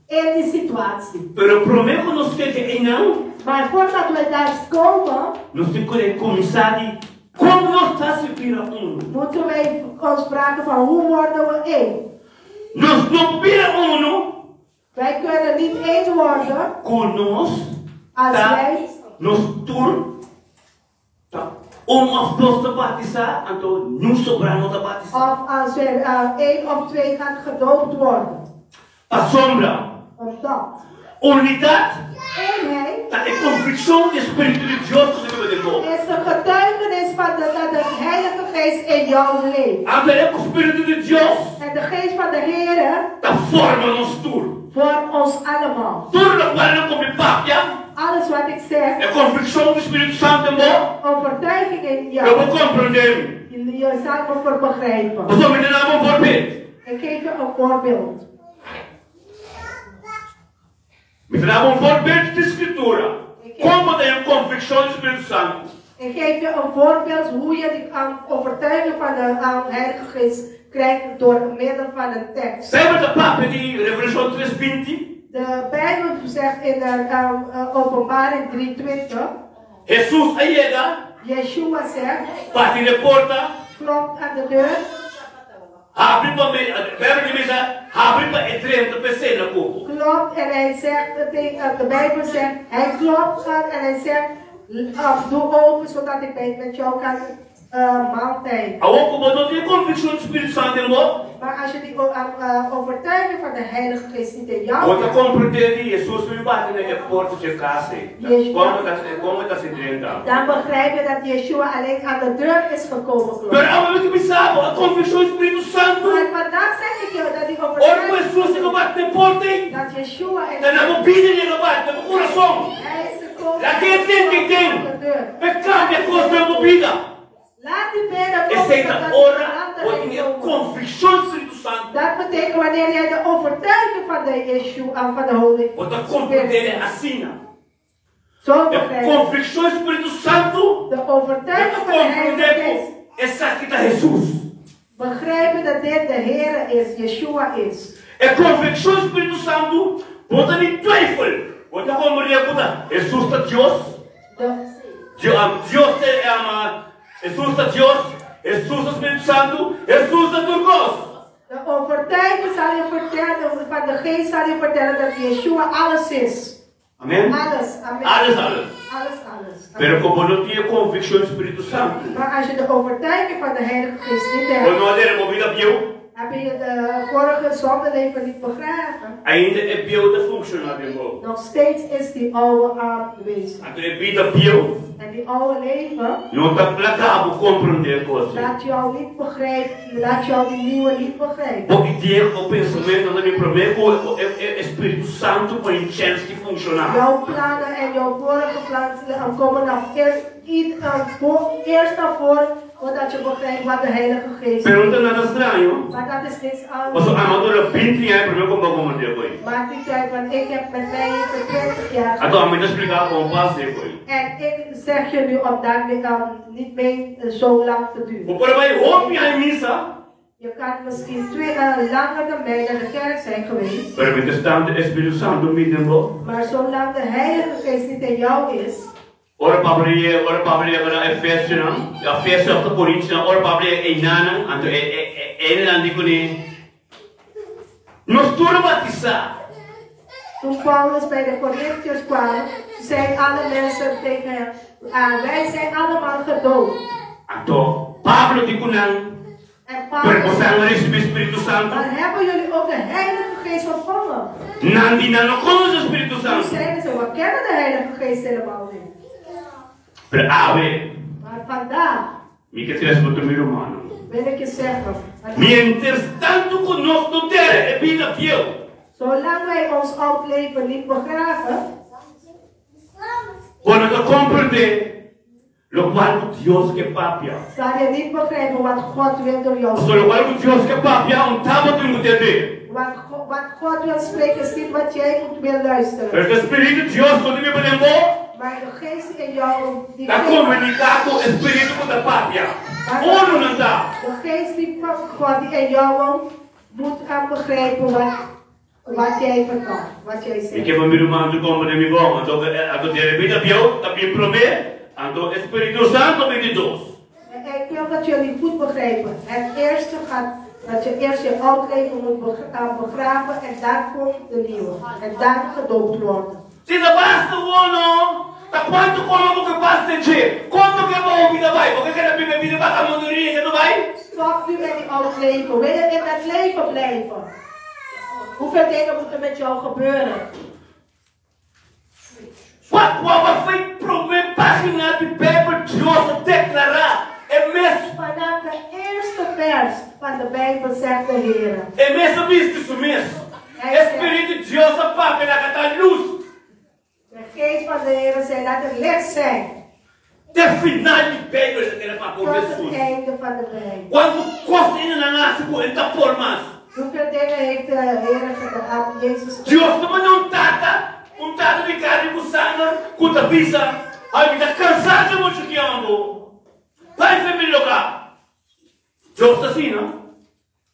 in die situatie. Pero promé ku nos keda einan, Maar voordat we daar komen, nos tin ku kuminsá di kon nos ta hasi bira unu. Moeten wij ons vragen van hoe worden we één? Nos no bira unu Wij kunnen niet één worden ku nos als ta wij nos tur ta un òf dos ta batisá, anto niun sobrá no ta batisá. Of als er eh, één of twee gaat gedoopt worden. Pasobra. Omdat. Unidat Eenheid ta e konvikshon di e Spiritu di Dios ku ta biba den bo. is de getuigenis van de, dat de Heilige Geest in jou leeft. Anto e Spiritu di Dios En de Geest van de Heere ta forma nos tur. vormt ons allemaal. Tur lokual ku mi papia, Alles wat ik zeg, e konvikshon di Spiritu Santu den bo, overtuiging in lo jou. bo komprondé mi. Je, je zal me voor begrijpen. Pasobra mi ta duna bo un voorbeeld. Ik geef je een voorbeeld. Mi ta daba un voorbeeld di Scritura, kon bo ta haña conviccion di Spiritu Santu. Ik geef je een voorbeeld hoe je die overtuiging van de Heilige Geest krijgt door middel van een tekst. Bijbel ta papia di Revelashon tres binti. De Bijbel zegt in de Openbaring 3:20. Hesus a yega. Yeshua zegt. Bati na e porta. Klopt aan de deur. Habri pa mi, Bijbel ta bisa, habri pa e drenta pa e sena ku bo. Klopt en hij zegt, de Bijbel zegt, hij klopt aan en hij zegt, doe open zodat ik bij met jou kan maaltijd. Awor ku bo no tin e konvikshon di Spiritu Santu den bo. Maar als je die overtuiging van de Heilige Geest niet in jou Bo ta hebt. komprendé di Hesus mi bati na e porta dje kas ei. Kon e ta si drenta? Dan begrijp je dat Yeshua alleen aan de deur is gekomen kloppen. Pero awe mi ta bisa bo, e konvikshon di Spiritu Santu. Maar vandaag zeg ik jou dat die Ora ku overtuiging. Hesus a bati na e porta ei. Dat Yeshua is. Ta na bo bida di a bati, na bo kurason. Hij is gekomen. Laga e tende ei den pa e kambia kos den bo bida. Laat die benen komen Esei ta zodat die ora bo verandering tin e komen. konvikshon di Spiritu Santu. Dat betekent wanneer jij de overtuiging van de Yeshua, van de Holy Bo ta Spirit komprendé hebt. asina. Zo E begrijp je. konvikshon di Spiritu Santu De bo overtuiging ta van de Heilige komprendé ku Geest. esaki ta Hesus. Begrijpen dat dit de Here is, Yeshua is. E konvikshon di Spiritu Santu bo ta ni twijfel. Bo ta komprendé ku ta Hesus ta Dios. De. Dios ta e ama, Hesus ta Dios, Hesus ta Spiritu Santu, Hesus ta tur kos. De overtuiging zal je vertellen, van de Geest zal je vertellen dat Yeshua alles is. Amen. Alles, amen. Alles, alles. Alles, alles. Amen. Pero ku bo no tin e konvikshon di Spiritu Santu. Maar als je de overtuiging van de Heilige Geest niet Bo hebt. no a dera bo bida bieu. Heb je de vorige zondeleven niet begraven. Ainda e bieu ta funshoná den bo. Nog steeds is die oude aanwezig. Anto e bida bieu. En die oude leven. No ta laga bo komprondé kos. Laat jou niet begrijpen, laat jou die nieuwe niet begrijpen. Bo idea ku bo pensamentunan ta bin promé ku e Spiritu Santu pone un chèns di funshoná. Jouw plannen en jouw vorige plannen komen nog eerst eerst naar voren voordat je begrijpt wat de Heilige Geest. Pero no ta nada straño. Maar dat is niks anders. Pasobra ami a dura binti aña promé ku mi a komprondé koe. Maakt niet uit, want ik heb met mij heeft het 20 jaar Anto ami ta splika kon pas e koe. En ik zeg je nu om daar niet mee zo lang te duren. Bo por bai hopi aña misa. Je kan misschien twee, langer dan mij naar de kerk zijn geweest. Pero mientras e Spiritu Santu mi den bo. Maar zolang de Heilige Geest niet in jou is. Ora Pablo yega, ora Pablo yega na Efesionan, Efesio òf ta Korintionan, ora Pablo yega einanan, anto e e e enanan di kuné, Nos tur a batisá. Toen Paulus bij de Korintiërs kwam, zeiden alle mensen tegen hem, ah, wij zijn allemaal gedoopt. Anto Pablo di ku nan, En Pero Paulus boso a risibí Spiritu Santu? Maar hebben jullie ook de Heilige Geest ontvangen? Nan di nan no konosé Spiritu Toen Santu. zeiden ze, we kennen de Heilige Geest helemaal niet. Pero awe, Maar vandaag mi ke trese bo tur mi rumannan. wil ik je zeggen, dat Mientras tantu ku nos no tere e bida fiel. Zolang wij ons oud leven niet begraven. Bo no ta komprendé lokual ku Dios ke papia. Zal je niet begrijpen wat God wil door jou Pasobra lokual ku Dios ke papia un taba tin ku tende. Want wat God wil spreken is niet wat jij moet wil luisteren. Pero ta Spiritu Dios ku ta biba den bo. Maar de geest in jou die Ta komuniká ku e Spiritu ku ta papia. Unu nan ta. De geest die van God die in jou woont moet gaan begrijpen wat wat jij vertelt, wat jij Mi zegt. ke pa mi ruman tur komprendé mi bon. Anto anto dere bida bieu ta bin promé, anto e Spiritu Santo bin di dos. En ik wil dat jullie goed begrijpen. Het eerste gaat dat je eerst je oud leven moet begraven en dan komt de nieuwe. En dan gedoopt worden. Si ta basta wono, ta kuantu koma bo ke basta dje? Konto ke bo bida bai? Bo ke keda biba bida baka mondoria ke no bai? Stop nu met die oud leven. Wil je in dat leven blijven? Hoeveel dingen moeten met jou gebeuren? Kua kua bo fei promé página di Bijbel Dios a deklará e mes. Vanaf de eerste vers van de Bijbel zegt de Heere. E mes a bisti su mes. E Spiritu di Dios a papia laga ta lus. De geest van de Heere zei laat het licht zijn. Te final di Bijbel ta keda papia Tot Hesus. het einde van de Bijbel. Kuantu kos e nan a hasi ku e ta por mas. Hoeveel dingen heeft de Heere gedaan, Jezus gedaan? Dios ta manda un tata. Un tata di karni ku sanger ku ta bisa, Ai, mi ta kansá di muchu tiempu. Bai fe mi lugá. Dios ta asina.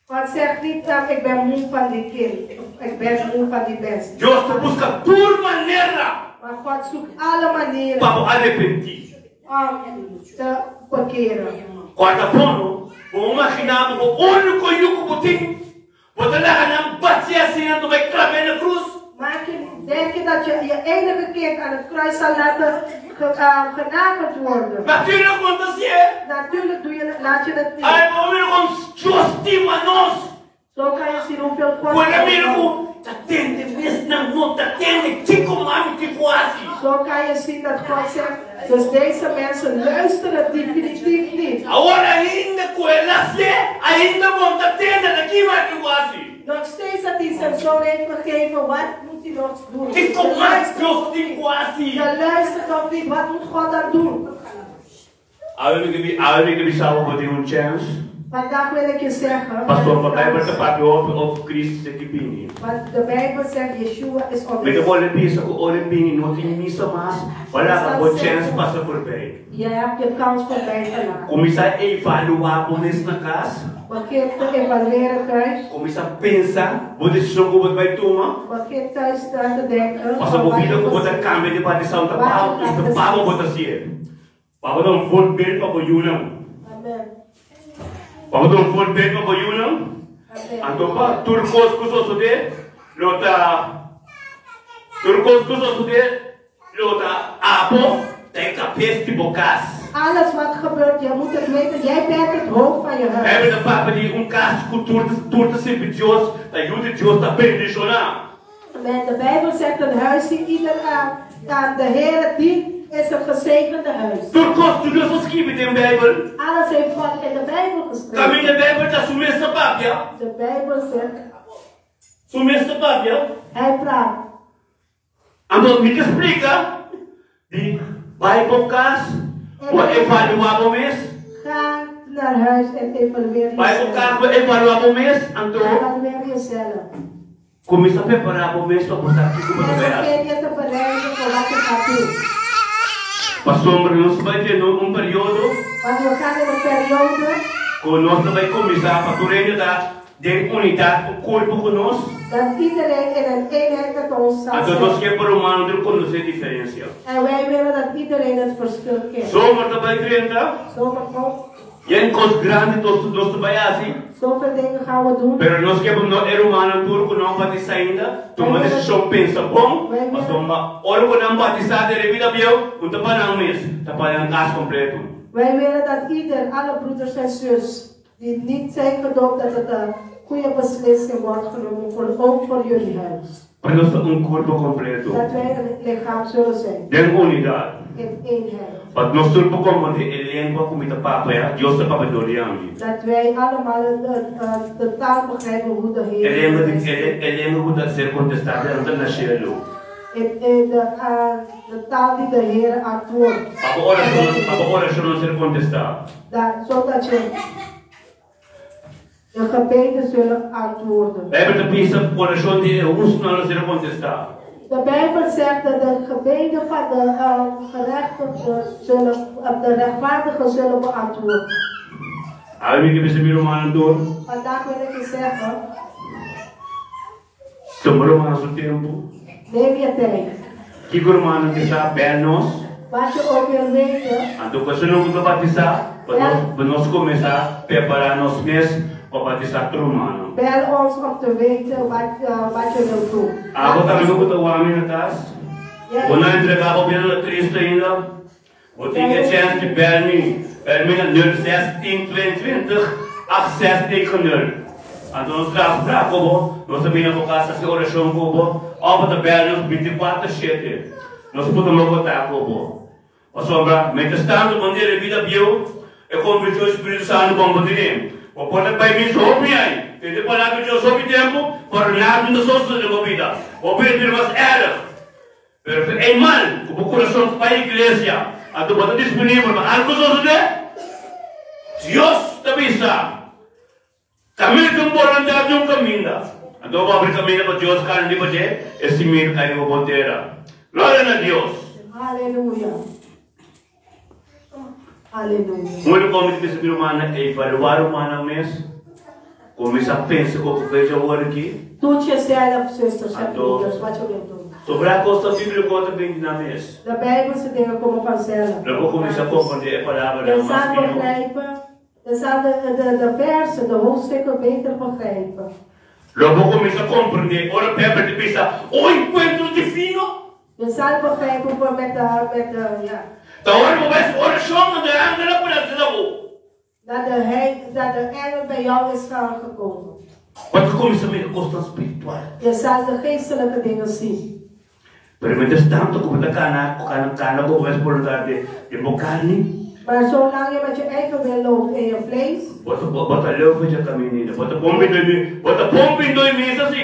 God zegt niet dat ik ben moe van die kind, of ik ben moe van die mens. Dios ta buska tur manera. Maar God zoekt alle manieren. Pa bo arepentí. Om te bekeren. Kòrda bon no, bo imaginá bo bo úniko yu ku bo tin, bo ta laga nan bati asina anto bai klab'é na krus? Maak je, denk je dat je je enige kind aan het kruis zal laten genageld worden? Natuurlijk bo no ta hasié. Natuurlijk doe je, laat je het niet. Ai, bo mira kon Dios stima nos. Zo kan je zien hoeveel God Bo ta mira ku ta tende mesnan no ta tende kiko mami tin ku hasi. Zo kan je zien dat God zegt, dus deze mensen luisteren definitief niet. Awor ainda ku el a hasié, ainda bo no ta tende na ki mami tin ku hasi. Nog steeds dat hij zijn zoon heeft gegeven, wat moet hij nog doen? Kiko mas Dios tin ku hasi? Je luistert nog niet, wat moet God dan doen? Awe mi ke awe mi ke bisa bo bo tin un chèns. Vandaag wil ik je zeggen. Pastor, pa Bijbel ta papia hopi over Cristo ki bini. Want de Bijbel zegt Yeshua is op Mi ta bolbe bisa ku ora e bini no tin misa mas, bo laga bo chèns pasa forbij. Je hebt je kans voorbij gelaten. Kuminsá evaluá bo mes na kas. Begin te evalueren thuis. Kuminsá pensa bo desishon ku bo ta bai tuma. Begin thuis na te denken. Pasobra bo bida ku bo ta kambia di batisá ta pa bo bo ta hasié. Pa bo ta un voorbeeld pa bo yunan. Pa bo ta un voorbeeld pa bo yunan. Anto pa tur kos ku sosodé lo ta tur kos ku sosodé lo ta abo ta e kabes di bo kas. Alles wat gebeurt, je moet het weten, jij bent het hoofd van je huis. Bijbel ta papia di un kas ku tur tur ta sirbi Dios, ta yu di Dios ta bendishoná. Amen. De Bijbel zegt een huis die ieder aan de Heere dient is een gezegende huis. Tur kos ku Dios a skibi den Bijbel. Alles heeft God in de Bijbel geschreven. Kaminda Bijbel ta su mes ta papia. De Bijbel zegt. Su mes ta papia. Hij praat. Anto mi ta splika di bai bo kas, bo evaluá bo mes. Ga naar huis en evalueer Bai bo jezelf. kas, bo evaluá bo mes, anto. Evalueer jezelf. Kuminsá prepará bo mes pa bo sa kiko bo ta bai hasi. En begin je te bereiden voor wat je gaat doen. Pasobra nos bai den un periodo. Want we gaan in een periode. Ku nos ta bai kuminsá pa tur hende ta den unidat un kurpo ku nos. Dat iedereen in een eenheid met ons zal Anto zijn. nos ke pa rumannan tur konosé diferensia. En wij willen dat iedereen het verschil kent. Zomer ta bai drenta. Zomer komt. Yen kos grandi nos nos ta bai hasi. Zoveel dingen gaan we doen. Pero nos ke pa no e rumannan tur ku no a batisá ainda tuma desishon pensa bon, pasobra ora ku nan batisá den e bida bieu no ta pa nan mes, ta pa nan kas kompleto. Wij willen dat ieder, alle broeders en zus die niet zijn gedoopt dat het een goede beslissing wordt genomen voor ook voor jullie huis. Pa nos ta un kurpo kompleto. Dat wij een lichaam zullen zijn. Den unidat. In eenheid. Pa nos tur por komprondé e lengua ku mi ta papia, Dios ta papia dor di ami. Dat wij allemaal de taal begrijpen hoe de Heer E lengua di ons e lengua ku ta ser kontestá den ta na shelu. E de taal di de Heer antwoordt. Pa bo orashon pa bo orashon no ser kontestá. Dat zodat je De gebeden zullen antwoorden. Bijbel ta bisa ku orashon di e hustunan lo ser kontestá. De Bijbel zegt dat de gebeden van de gerechtigden zullen, de rechtvaardigen zullen beantwoord. Awe mi ke bisa mi rumannan tur. Vandaag wil ik je zeggen. Tuma ruman su tempu. Neem je tijd. Kiko rumannan ke sa, bel nos. Wat je ook wil weten. Anto ku esun ku ta batisá, pa nos pa nos kuminsá prepará nos mes pa batisá tur rumannan. Bel ons om te weten wat wat je wilt doen. Abo tambe ku ta wak mi na kas? Bo no a entregá bo bida na Cristo ainda? Bo tin e chèns di bel mi. Bel mi na nul ses tien tweeëntwintig acht ses negen nul. Anto nos traha afsprak ku bo, nos ta bini na bo kas hasi orashon ku bo, òf bo ta bel nos bintikuater shete. Nos por tuma kontak ku bo. Pasobra, mientrastantu bo ndera e bida bieu, e konvenshon di Spiritu Santu bon bo tene. Bo por ta bai misa hopi ai, tende palabra di Dios hopi tempu, pero nada no ta sosode den bo bida. Bo bida bira mas èrg. Pero si ei mal ku bo kurason ta bai iglesia, anto bo ta disponibel pa algu sosodé? Dios ta bisa, Kaminda un boluntat di un kaminda. Anto bo abri kaminda pa Dios kana riba dje, e simia ta kai riba bon tera. Gloria na Dios! Aleluya. Aleluya. Mundo como mi ta bisa mi rumannan, evaluá rumannan mes, kuminsá pensa ku ku fecha awor aki. Toets jezelf, zusters en Anto, broeders, wat je wilt doen. sobrá kos ta bíbliko ta bini di nan mes. De Bijbelse dingen komen vanzelf. Lo bo kuminsá komprondé e Je palabranan mas zal mihó. begrijpen, je zal de, de, de versen, de hoofdstukken beter begrijpen. Lo bo kuminsá komprondé ora Bijbel ta bisa, O enkuentro divino! Je zal begrijpen voor met de, met de, ja. Ta ora bo bai su orashon anto e angel a parese na bo. Dat de, hij, dat de engel bij jou is gekomen. Bo ta kuminsá mira kosnan spiritual. Je zal de geestelijke dingen zien. Pero mientras tanto ku bo ta kana, kana, kana ku bo mes boluntat den, den bo karni. Maar zolang je met je eigen wil loopt in je vlees. Bo ta, bo ta leu fecha kaminda. Bo ta bon bindoi mi, bo ta bon bindoi misa si,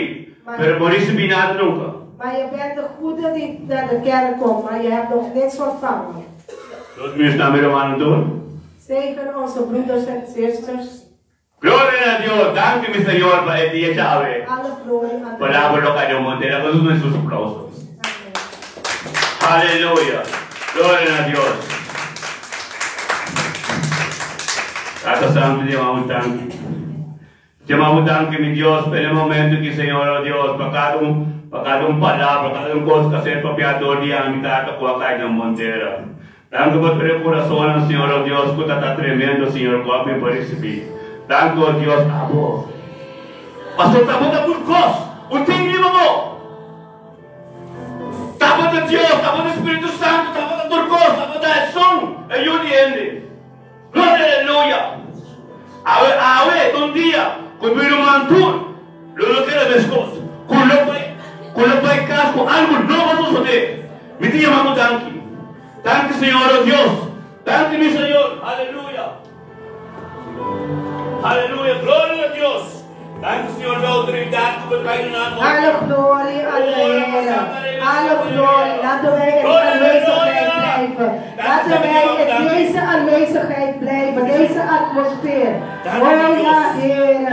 pero bo risibí nada nunka. Maar je bent de goede die naar de kerk komt, maar je hebt nog niks ontvangen. Dios mes na mi rumannan tur. Zegen onze broeders en zusters. Gloria na Dios! Danki mi Señor pa e dia djawe. Alle glorie aan de Palabra lo kai den monte. Laga nos duna Hesus aplauso. Amen. Aleluya! Gloria na Dios! Tata Santu di yama bo danki. Yama bo danki mi Dios pa e momento ki Señor oh Dios pa kada un pa kada un palabra kada un kos ku a ser papia dor di ami Tata ku a kai den montera. Danki pa tur e kurasonnan, Señor, o Dios, ku ta ta tremendo, Señor, ku a bin pa risibí. Danki, o Dios, abo. Pasobra ta bo ta tur kos ku tin riba bo. Ta bo ta Dios, ta bo ta Spiritu Santu, ta bo ta tur kos, ta bo ta Esun, e Yu di hende. Gloria, aleluya! Awe, awe ta un dia ku mi ruman tur lo no keda meskos, ku lo bai, ku lo bai kas ku algu nobo a sosodé. Mi ta yama bo danki. Danki Señor, oh Dios. Danki mi Señor. Aleluya. Aleluya. Gloria na Dios. Danki Señor pa e autoridad cu bo trae na nan. Alle glorie aan de Heer. Alle glorie. Laten wij in de aanwezigheid blijven. Laten wij in deze aanwezigheid blijven. Deze atmosfeer. Oh ja, Heer.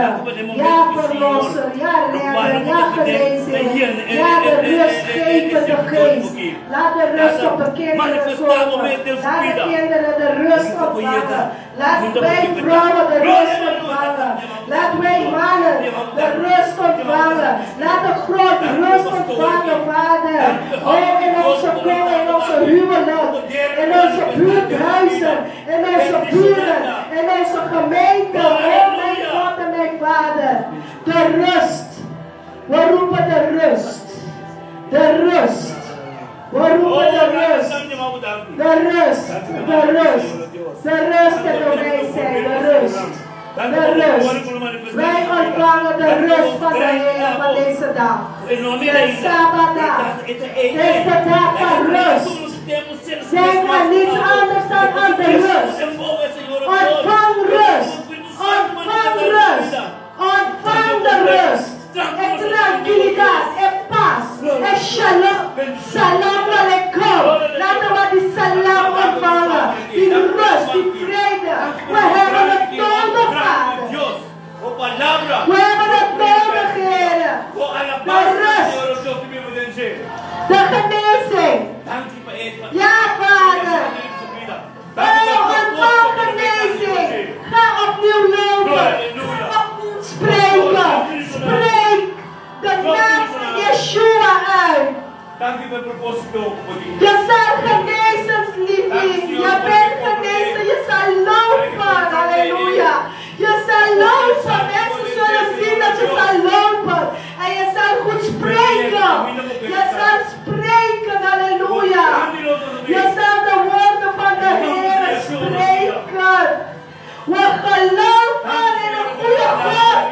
Ja, verlosser. Ja, redder. Ja, geneesheer. Ja, de rustgevende geest. Laat de rust op de kinderen komen. Laat de kinderen de rust ontvangen. Laat wij vrouwen de rust ontvangen. Laat wij mannen de rust ontvangen. Laat de grond rust ontvangen, Vader. Oh, in onze kom, in onze huwelijk, in onze buurthuizen, in onze buren, in onze gemeente. Oh, mijn God en mijn Vader. De rust. We roepen de rust. De rust. We roepen de rust. De rust. De rust. De rust en de wijsheid. De rust. De rust. Wij ontvangen de rust van de Heer van deze dag. De Sabbatdag. Het is de dag van rust. Denk aan niets anders dan aan de rust. Ontvang rust. Ontvang rust. Ontvang de rust. E trankilidat, e pas, e shalom. Salam aleikum. Laten we die salam ontvangen. Die rust, die vrede. We hebben het nodig, Vader. We hebben het nodig, Heer. De rust. De genezing. Ja, Vader. Oh, ontvang genezing. Ga opnieuw lopen. Ga opnieuw spreken. Spreek de naam van Yeshua uit. Je zal genezen, liefie. Je bent genezen. Je zal lopen. Halleluja. Je zal lopen. Mensen zullen zien dat je zal lopen. En je zal goed spreken. Je zal spreken. Halleluja. Je zal de woorden van de Heer spreken. We geloven in een goede God.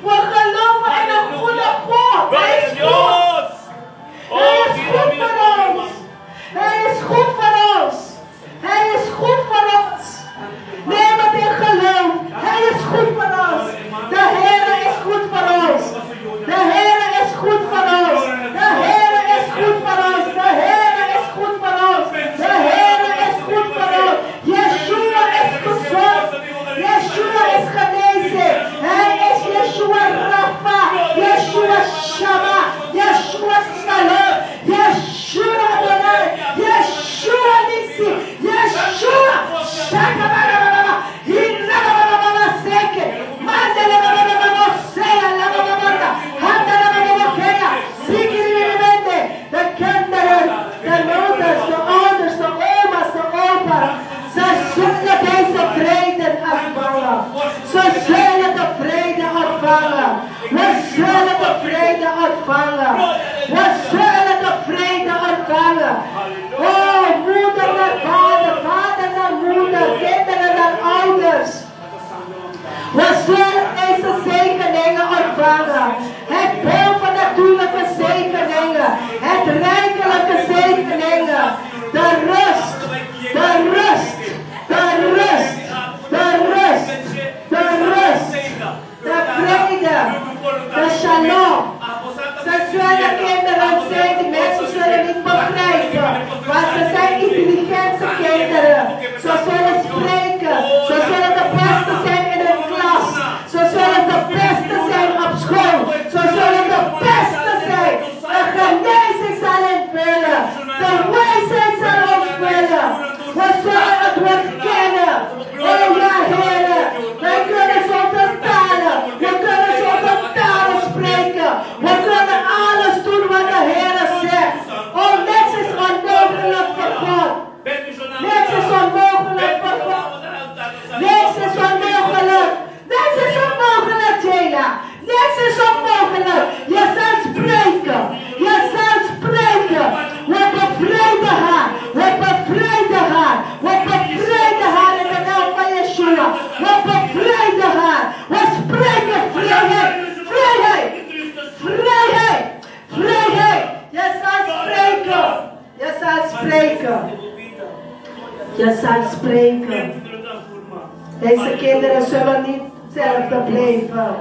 We geloven in een goede God. Hij is goed. Hij is goed voor ons. Hij is goed voor ons. Hij is goed voor ons. Neem het in geloof. Hij is goed voor ons. De Heer is goed voor ons. De Heer is goed voor ons. De Heer is goed voor ons. De Heer is goed voor ons. De Heer is goed voor ons. Yeshua is gezond. Yeshua is genezen. Hij is Yeshua Rapha. Yeshua ontvangen. Ze zullen de vrede ontvangen. We zullen de vrede ontvangen. We zullen de vrede ontvangen. Oh, moeder naar vader, vader naar moeder, kinderen naar ouders. We zullen deze zegeningen ontvangen. Het bovennatuurlijke zegeningen. Het rijkelijke zegeningen. De rust. De rust. De rust. De rust. De rust. De vrede. De shalom. Ze zullen kinderen zijn die mensen zullen niet begrijpen. Want ze zijn intelligente kinderen. Ze zullen spreken. Ze zullen de beste zijn in hun klas. Ze zullen de beste zijn op school. Ze zullen de beste zijn. De genezing zal hen vullen. De wijsheid zal ons vullen. We zullen het woord kennen. Oh ja, heren. Wij kunnen zoveel talen. We kunnen zoveel talen spreken. We kunnen alles doen wat de Heer zegt. Oh, niks is onmogelijk voor God. Niks is onmogelijk voor God. Niks is onmogelijk. Niks is onmogelijk, Jela. Niks is onmogelijk. Je zal spreken. Je zal spreken. We bevrijden haar. We bevrijden haar. We bevrijden haar in de naam van Yeshua. We bevrijden haar. We spreken vrijheid. Vrijheid. Vrijheid. Vrijheid. Je zal spreken. Je zal spreken. Je zal spreken. Deze kinderen zullen niet hetzelfde blijven.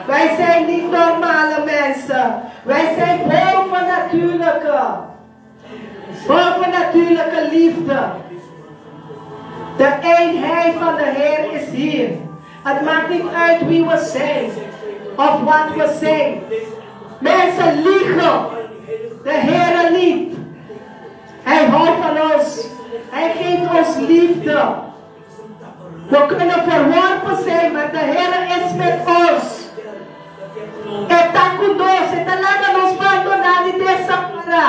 Wij zijn niet normale mensen. Wij zijn bovennatuurlijke. Bovennatuurlijke liefde. De eenheid van de Heer is hier. Het maakt niet uit wie we zijn. Of wat we zijn. Mensen liegen. De Heer niet. Hij houdt van ons. Hij geeft ons liefde. We kunnen verworpen zijn, maar de Heer is met ons. E ta ku nos, e ta laga nos bandoná ni desampará.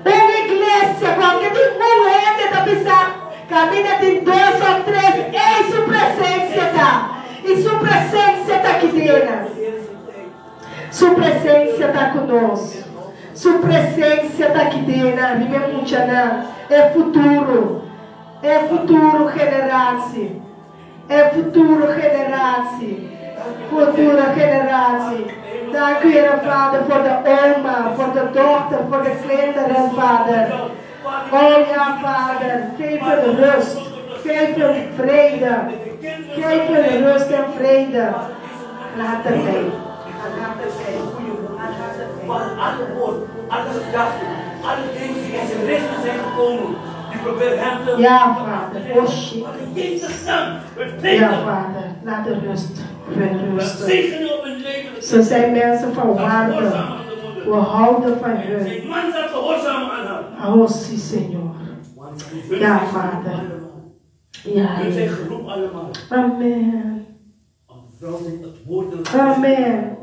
Un iglesia, kualke tin un hende ta bisa, kaminda tin dos òf tres, ei su presensia ta. I su presensia ta aki dena. Su presensia ta ku nos. Su presensia ta aki dena riba e muchanan, e futuro, e futuro generatie. E futuro generatie. Future generatie. Dank u, Heer Vader, voor de oma, voor de dochter, voor de kinderen, Vader. Oh ja, Vader, geef hen rust. Geef hen vrede. Geef hen rust en vrede. Laat het bij. Laat het bij. Alle woord, alle gedachten, alle dingen die in zijn lichaam zijn gekomen, die proberen hem te... Ja, Vader. Oh, shit. Jezus naam. Ja, Vader. Laat de rust. Hun rusten. Zegen op hun leven. Ze zijn mensen van waarde. We houden van hun. Zijn man staat gehoorzaam aan haar. Oh, sí, Señor. Ja, Vader. Ja, Hun zijn Heer. geroep allemaal. Amen. Om vrouwen het woord te Amen.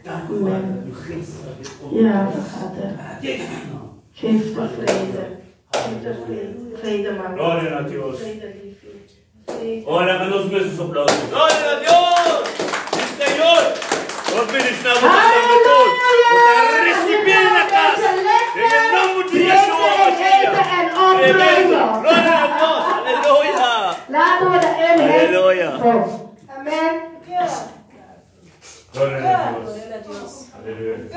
Dank u, Vader. Uw geest zal dit komen. Ja, Vader. Jezus naam. Geef de vrede. Geef de vrede. Vrede, man. Gloria a Dios. Vrede, liefde. Vrede. Hola, con dos besos aplausos. Gloria a Dios. Sí, Señor. Nos ministramos a todos. Recibir en la casa. En el nombre de Yeshua Mashiach. En Tremendo. opruimen. Gloria a Dios. Aleluya. Laten we de eenheid. Halleluja. Oh. Amen. Gloria a Dios. Aleluya.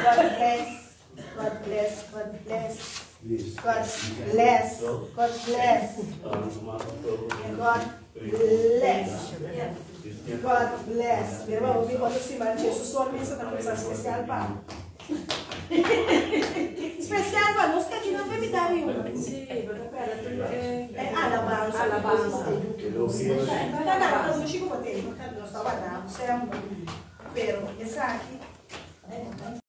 God bless. God bless. God bless. God bless. God bless. God bless. God bless. Mira, vamos ver otro siman. Jesus só misa ta kuminsa spesial pa. Spesial pa. Nos ta aki na femitari. Sí, pero espera, tú que... E alabansa. Alabansa. Ta na, ta mushi ku bote. Nos ta wada, semper. Pero esaki.